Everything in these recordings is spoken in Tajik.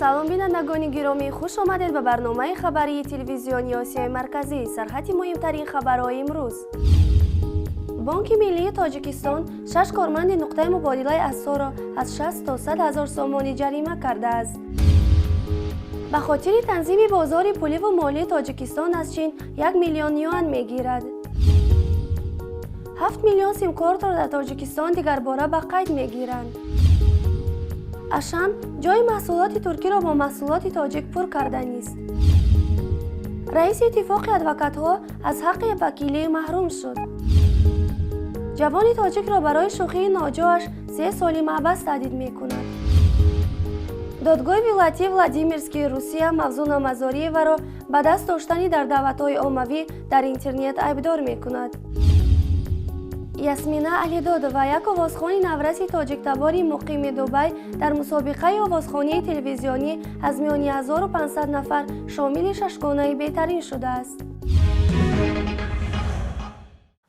Салом, бинандагони гиромӣ, хуш омадед ба барномаи хабарии телевизиони Осиёи Марказӣ. Сархати муҳимтарин хабарҳои имрӯз. Бонки Миллии Тоҷикистон шаш корманди нуқтаи мубодилаи асъорро аз 60 то 100 ҳазор сомонӣ ҷарима кардааст. Ба хотири танзими бозори пуливу молии Тоҷикистон аз Чин 1 миллион юан мегирад. 7 миллион симкортро дар Тоҷикистон дигарбора ба қайд мегиранд. Ашан ҷои маҳсулоти туркиро бо маҳсулоти тоҷик пур карданист. Раиси Иттифоқи адвокатҳо аз ҳаққи вакилӣ маҳрум шуд. Ҷавони тоҷикро барои шӯхии ноҷоаш 3 соли маҳбас таҳдид мекунад. Додгоҳи вилоятии Владимирскии Русия Мавзуна Мазориеваро ба даст доштани дар даъватҳои оммавӣ дар интернет айбдор мекунад. Ясмина Алидодова, як овозхони навраси тоҷиктабори муқими Дубай, дар мусобиқаи овозхонии телевизионӣ аз миёни 1500 нафар шомили шашгонаи беҳтарин шудааст.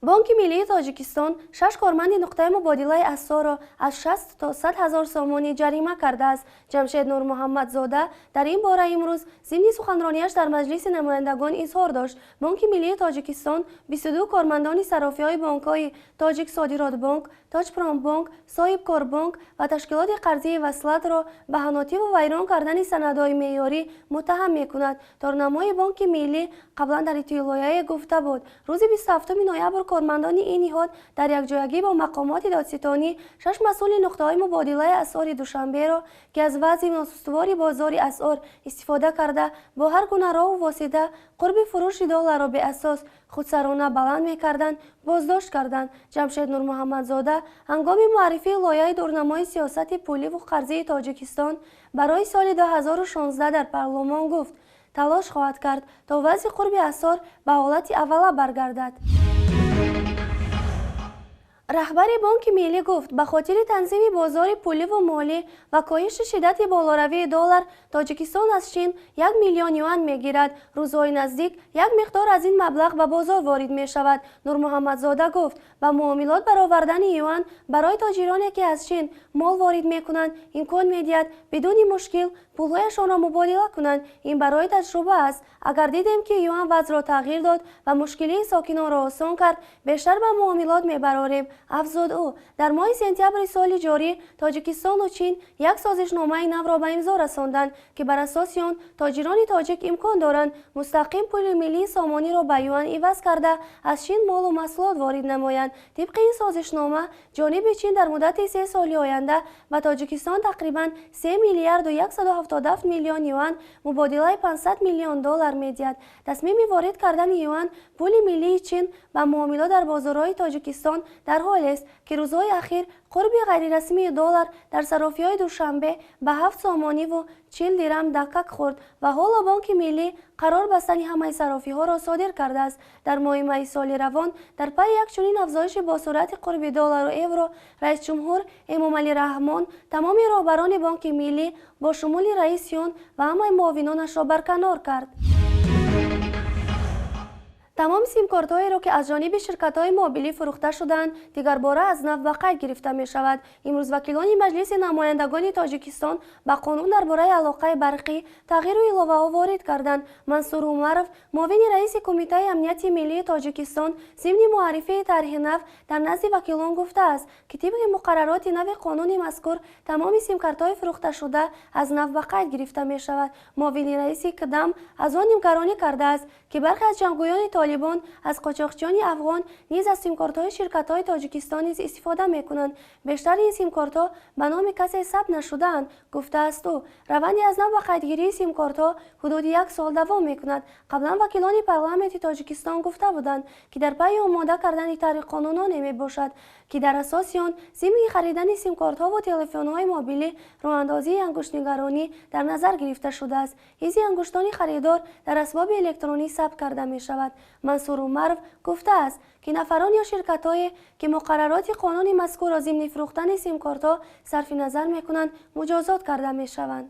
Бонки Миллии Тоҷикистон шаш корманди нуқтаи мубодилаи асъорро аз 60 то 100 ҳазор сомонӣ ҷарима кардааст. Ҷамшед Нурмуҳаммадзода дар ин бора имрӯз зимни суханронияш дар Маҷлиси намояндагон изҳор дошт. Бонки Миллии Тоҷикистон 22 кормандони саррофиҳои бонкҳои Тоҷик Содиротбонк, Тоҷпромбонк, Соҳибкорбонк ва ташкилоти қарзии Васлатро ба ҳанотиву вайрон кардани санадҳои меъёрӣ муттаҳам мекунад. Торнамои Бонки Миллӣ қаблан дар иттилояе гуфта буд: рӯзи 27 ноябр кормандони ин ниҳод дар якҷоягӣ бо мақомоти додситонӣ шаш масъули нуқтаҳои мубодилаи асъори Душанберо, ки аз вазъи носустувори бозори асъор истифода карда, бо ҳар гуна роҳу восита қурби фурӯши долларро беасос худсарона баланд мекарданд, боздошт карданд. Ҷамшед Нурмуҳаммадзода ҳангоми муаррифии лоиҳаи дурнамои сиёсати пуливу қарзии Тоҷикистон барои соли 2016 дар парлумон гуфт, талош хоҳад кард, то вазъи қурби асъор ба ҳолати аввала баргардад. Раҳбари Бонки Миллӣ гуфт, ба хотири танзими бозори пуливу молӣ ва коҳиши шиддати болоравии доллар Тоҷикистон аз Чин 1 миллион юан мегирад. Рӯзҳои наздик як миқдор аз ин маблағ ба бозор ворид мешавад. Нурмуҳаммадзода гуфт, ба муомилот баровардани юан барои тоҷироне, ки аз Чин мол ворид мекунанд, имкон медиҳад бидуни мушкил пулҳояшонро мубодила кунанд. Ин барои таҷруба аст. Агар дидем, ки юан вазъро тағйир дод ва мушкилии сокинонро осон кард, бештар ба муомилот мебарорем, афзуд ӯ. Дар моҳи сентябри соли ҷорӣ Тоҷикистону Чин як созишномаи навро ба имзо расонданд, ки бар асоси он тоҷирони тоҷик имкон доранд мустақим пули миллии сомониро ба юан иваз карда, аз Чин молу маҳсулот ворид намоянд. Тибқи ин созишнома ҷониби Чин дар муддати 3 соли оянда ба Тоҷикистон тақрибан 3 миллиарду 177 миллион юан, мубодилаи 500 миллион доллар медиҳад. Тасмими ворид кардани юан, пули миллии Чин, ба муомилот дар бозорҳои Тоҷикистон дар ҳолест, ки рӯзҳои ахир қурби ғайрирасмии доллар дар саррофиҳои Душанбе ба 7 сомониву 40 дирам дакак хӯрд ва ҳоло Бонки Миллӣ қарор бастани ҳамаи саррофиҳоро содир кардааст. Дар моҳи майи соли равон дар пайи як чунин афзоиши босуръати қурби доллару евро раисҷумҳур Эмомалӣ Раҳмон тамоми роҳбарони Бонки Миллӣ бо шумули раиси он ва ҳамаи муовинонашро барканор кард. Тамоми симкортҳоеро, ки аз ҷониби ширкатҳои мобилӣ фурӯхта шудаанд, дигарбора аз нав ба қайд гирифта мешавад. Имрӯз вакилони Маҷлиси намояндагони Тоҷикистон ба қонун дар бораи алоқаи барқӣ тағйиру иловаҳо ворид карданд. Мансур Умаров, муовини раиси Кумитаи амнияти миллии Тоҷикистон, зимни муаррифии тарҳи нав дар назди вакилон гуфтааст, ки тибқи муқаррароти нави қонуни мазкур тамоми симкартҳои фурӯхташуда аз нав ба қайд гирифта мешавад. Муовини раиси КДАМ аз он нигаронӣ кардааст, ки бархе аз ҷангӯёни Толибон, аз қочоқчиёни афғон низ аз симкортҳои ширкатҳои Тоҷикистон низ истифода мекунанд. Бештари ин симкортҳо ба номи касе сабт нашудаанд, гуфтааст ӯ. Раванди аз нав ба қайдгирии симкортҳо ҳудуди як сол давом мекунад. Қаблан вакилони парламенти Тоҷикистон гуфта буданд, ки дар пайи омода кардани тарҳи қонуноне мебошад, ки дар асоси он зимни харидани симкортҳову телефонҳои мобилӣ роҳандозии ангуштнигаронӣ дар назар гирифта шудааст. Изи ангуштони харидор дар асбоби электронӣ сабт карда мешавад. Мансур Умаров гуфтааст, ки нафарон ё ширкатҳое, ки муқаррароти қонуни мазкурро зимни фурӯхтани симкортҳо сарфи назар мекунанд, муҷозот карда мешаванд.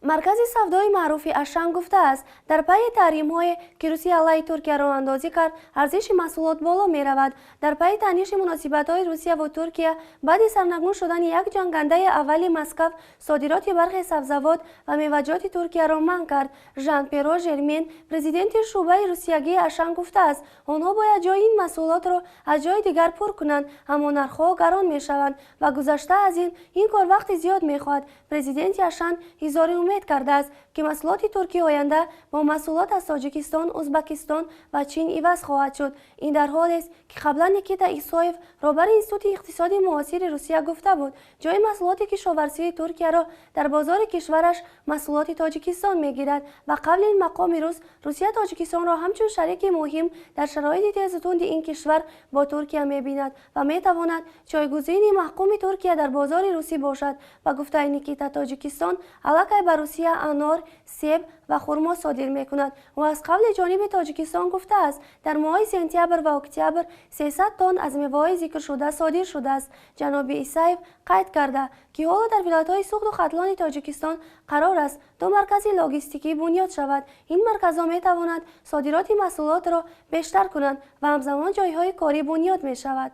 Маркази савдои маъруфи Ашан гуфтааст, дар пайи таҳримҳое, ки Русия алайҳи Туркия роҳандозӣ кард, арзиши маҳсулот боло меравад. Дар пайи таъниши муносибатҳои Русия ва Туркия баъди сарнагун шудани як ҷангандаи аввали Москав содироти бархе сабзавот ва меваҷоти Туркияро манъ кард. Жан Перо Жермен, президенти шӯъбаи русиягии Ашан гуфтааст, онҳо бояд ҷои ин маҳсулотро аз ҷои дигар пур кунанд, аммо нархҳо гарон мешаванд ва гузашта аз ин кор вақти зиёд мехоҳад. Президенти Ашан изҳори умед кардааст, ки маҳсулоти туркӣ оянда бо маҳсулот аз Тоҷикистон, Узбакистон ва Чин иваз хоҳад шуд. Ин дар ҳолест, ки қаблан Никита Исоев, роҳбари Институти иқтисоди муосири Русия гуфта буд, ҷои маҳсулоти кишоварзии Туркияро дар бозори кишвараш маҳсулоти Тоҷикистон мегирад. Ва қабли ин мақоми рус, Русия Тоҷикистонро ҳамчун шарики муҳим дар шароити тезу тунди ин кишвар бо Туркия мебинад ва метавонад ҷойгузини маҳкуми Туркия дар бозори русӣ бошад. Ба гуфтаи Никита, Тоҷикистон аллакай ба Русия анор, себ ва хурмо содир мекунад. Ӯ аз қавли ҷониби Тоҷикистон гуфтааст, дар моҳи сентябр ва октябр 300 тонн аз меваҳои зикршуда содир шудааст. Ҷаноби Исаев қайд карда, ки ҳоло дар вилоятҳои Суғду Хатлони Тоҷикистон қарор аст ду маркази логистикӣ бунёд шавад. Ин марказҳо метавонанд содироти маҳсулотро бештар кунанд ва ҳамзамон ҷойҳои корӣ бунёд мешавад.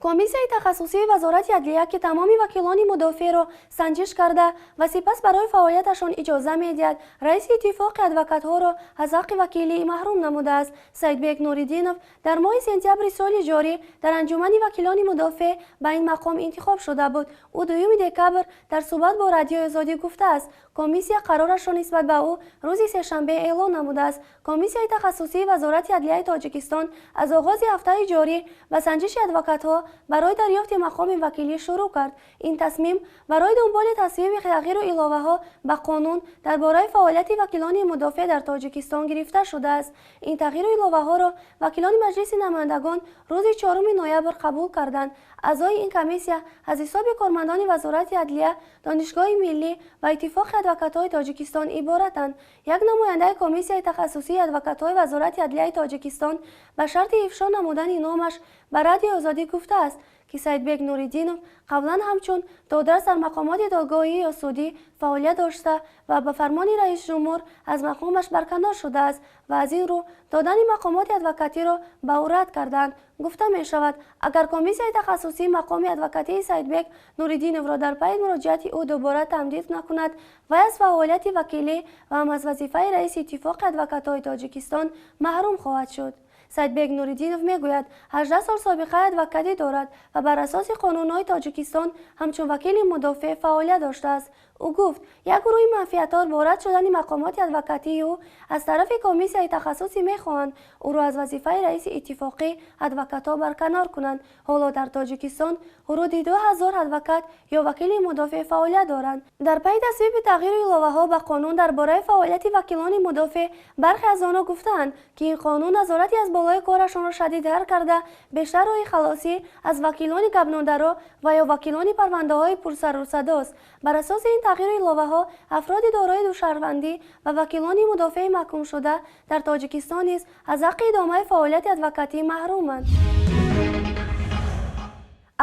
Комиссияи тахассусии Вазорати адлия, ки тамоми вакилони мудофеъро санҷиш карда ва сипас барои фаъолияташон иҷоза медиҳад, раиси иттифоқи адвокатҳоро аз ҳаққи вакилӣ маҳрум намудааст. Саидбек Нуриддинов дар моҳи сентябри соли ҷорӣ дар анҷумани вакилони мудофеъ ба ин мақом интихоб шуда буд. Ӯ 2 декабр дар суҳбат бо Радиои Озодӣ гуфтааст, комиссия қарорашро нисбат ба ӯ рӯзи сешанбе эълон намудааст. Комиссияи тахассусии Вазорати адлияи Тоҷикистон аз оғози ҳафтаи ҷорӣ ба санҷиши адвокатҳо барои дарёфти мақоми вакилӣ шурӯъ кард. Ин тасмим барои дунболи тасвиби тағйиру иловаҳо ба қонун дар бораи фаъолияти вакилони мудофеъ дар Тоҷикистон гирифта шудааст. Ин тағйиру иловаҳоро вакилони Маҷлиси намояндагон рӯзи 4 ноябр қабул карданд. Аъзои ин комиссия аз ҳисоби кормандони Вазорати адлия, Донишгоҳи миллӣ ва Иттифоқи адвокатҳои Тоҷикистон иборатанд. Як намояндаи комиссияи тахассусии адвокатҳои Вазорати адлияи Тоҷикистон ба шарти ифшо намудани номаш ба Радиои Озодӣ гуфтааст, ки Саидбек Нуриддинов қаблан ҳамчун додрас дар мақомоти додгоҳӣ ё судӣ фаъолият дошта ва ба фармони раисҷумҳур аз мақомаш барканор шудааст ва аз ин рӯ додани мақомоти адвокатиро ба ӯ рад карданд. Гуфта мешавад, агар комиссияи тахассусӣ мақоми адвокатии Саидбек Нуриддиновро дар пайи муроҷиати ӯ дубора тамдид накунад, вай аз фаъолияти вакилӣ ва ҳам аз вазифаи раиси Иттифоқи адвокатҳои Тоҷикистон маҳрум хоҳад шуд. Саидбек Нуриддинов мегӯяд, 18 сол собиқаи адвокатӣ дорад ва бар асоси қонунҳои Тоҷикистон ҳамчун вакили мудофеъ фаъолият доштааст. Ӯ гуфт, як гурӯҳи манфиатдор бо рад шудани мақомоти адвокатии ӯ аз тарафи комиссияи тахассусӣ мехоҳанд ӯро аз вазифаи раиси иттифоқӣ адвокатҳо барканор кунанд. Ҳоло дар Тоҷикистон ҳудуди 2000 адвокат ё вакили мудофеъ фаъолият доранд. Дар пайи тасвиби тағйиру иловаҳо ба қонун дар бораи фаъолияти вакилони мудофеъ бархе аз онҳо гуфтаанд, ки ин қонун назорати аз болои корашонро шадидтар карда, бештар роҳи халосӣ аз вакилони гапнодаро ва ё вакилони парвандаҳои пурсарусадост. Бар асоси ин тағйиру иловаҳо афроди дорои душаҳрвандӣ ва вакилони мудофеи маҳкумшуда дар Тоҷикистон низ аз ҳаққи идомаи фаъолияти адвокатӣ маҳруманд.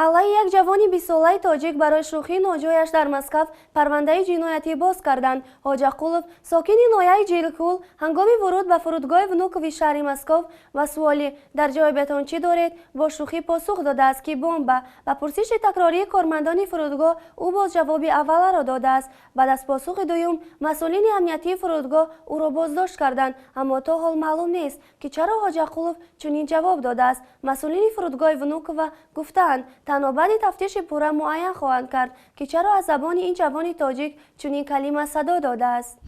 Алайҳи як ҷавони 20-солаи тоҷик барои шӯхии ноҷояш дар Москав парвандаи ҷиноятӣ боз карданд. Ҳоҷақулов, сокини ноҳияи Ҷилкул, ҳангоми вуруд ба фурудгоҳи Внукови шаҳри Москов ва суоли «Дар ҷоибатон чӣ доред?» бо шӯхӣ посух додааст, ки бомба. Ба пурсиши такрории кормандони фурудгоҳ ӯ боз ҷавоби авваларо додааст. Баъд аз посухи дуюм масъулини амниятии фурудгоҳ ӯро боздошт карданд, аммо то ҳол маълум нест, ки чаро Ҳоҷақулов чунин ҷавоб додааст. Масъулини фурудгоҳи Внукова гуфтаанд, танҳо баъди тафтиши пурра муайян хоҳанд кард, ки чаро аз забони ин ҷавони тоҷик чунин калима садо додааст.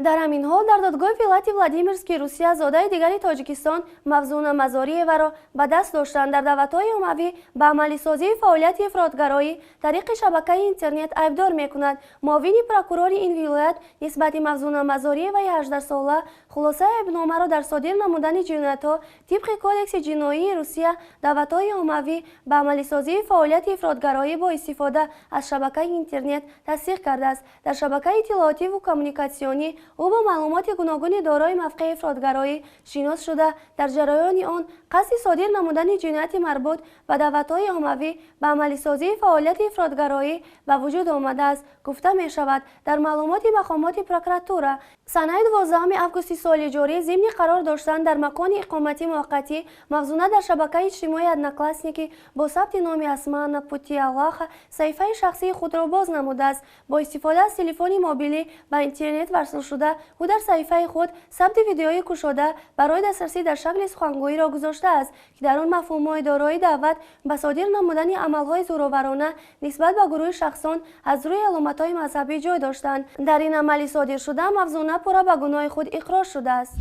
Дар ҳамин ҳол дар додгоҳи вилояти Владимирски Русия зодаи дигари Тоҷикистон Мавзуна Мазориеваро ба даст доштанд. Дар даъватҳои оммавӣ ба амалисозии фаъолияти ифротгароӣ тариқи шабакаи интернет айбдор мекунад. Муовини прокурори ин вилоят нисбати Мавзуна Мазориеваи 18-сола хулосаи айбномаро дар содир намудани ҷиноятҳо тибқи Кодекси ҷиноии Русия даъватҳои оммавӣ ба амалисозии фаъолияти ифротгароӣ бо истифода аз шабакаи интернет тасдиқ кардааст. Дар шабакаи иттилоотиву коммуникатсионӣ Ӯ бо маълумоти гуногуни дорои мавқеи ифротгароӣ шинос шуда, дар ҷараёни он қасди содир намудани ҷинояти марбут ба даъватҳои оммавӣ ба амалисозии фаъолияти ифротгароӣ ба вуҷуд омадааст, гуфта мешавад дар маълумоти мақомоти прокуратура. Санаи 12 августи соли ҷорӣ зимни қарор доштан дар макони иқоматӣ муваққатӣ Мавзуна дар шабакаи иҷтимоии Одноклассники бо сабти номи Асмана Пути Аллаха саҳифаи шахсии худро боз намудааст. Бо истифода аз телефони мобилӣ ба интернет васл шуда, ӯ дар саҳифаи худ сабти видеои кушода барои дастрасӣ дар шакли сухангӯиро гузоштааст, ки дар он мафҳумҳои дорои даъват ба содир намудани амалҳои зӯроварона нисбат ба гурӯҳи шахсон аз рӯи аломатҳои мазҳабӣ ҷой доштанд. Дар ин амали содиршуда Мавзуна пурра ба гуноҳи худ иқрор шудааст.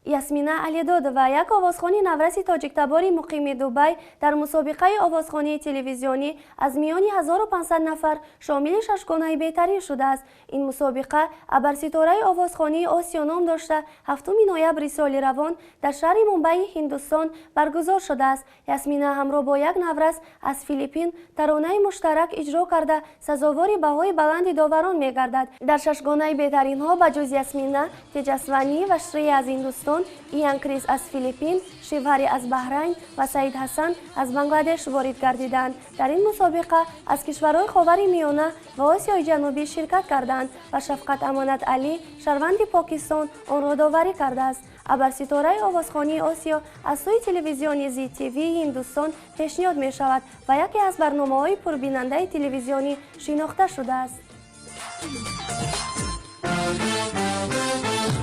Ясмина Алидодова, як овозхони навраси тоҷиктабори муқими Дубай, дар мусобиқаи овозхонии телевизионӣ аз миёни 1500 нафар шомили шашгонаи беҳтарин шудааст. Ин мусобиқа Абарситораи овозхонии Осиё ном дошта, 7 ноябри соли равон дар шаҳри Мумбаи Ҳиндустон баргузор шудааст. Ясмина ҳамроҳ бо як наврас аз Филиппин таронаи муштарак иҷро карда, сазовори баҳои баланди доварон мегардад. Дар шашгонаи беҳтаринҳо ба ҷуз Ясмина, Теҷасванӣ ва Шрия аз Ҳиндустон, Иян Крис аз Филиппин, Шивҳари аз Баҳрайн ва Саид Ҳасан аз Бангладеш ворид гардиданд. Дар ин мусобиқа аз кишварҳои Ховари Миёна ва Осиёи Ҷанубӣ ширкат карданд ва Шафқат Амонат Алӣ, шаҳрванди Покистон, онро доварӣ кардааст. Абарситораи овозхонии Осиё аз сӯи телевизиони Зи ТВ-и Ҳиндустон пешниҳод мешавад ва яке аз барномаҳои пурбинандаи телевизионӣ шинохта шудааст.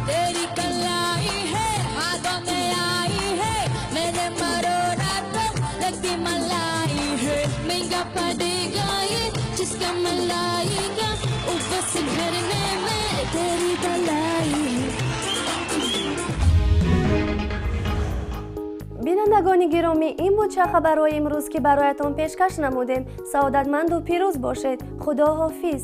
तेरी कलाई है, हाथों में आई है, मैंने मरोड़ा तो लगती मलाई है। महंगा पड़ेगा ये जिसका मलाएगा, ऊपर से भरने में तेरी भलाई है। Бинандагони гиромӣ, ин буд чанд хабарҳои имрӯз, ки бароятон пешкаш намудем. Саодатманду пирӯз бошед. Худо ҳофиз.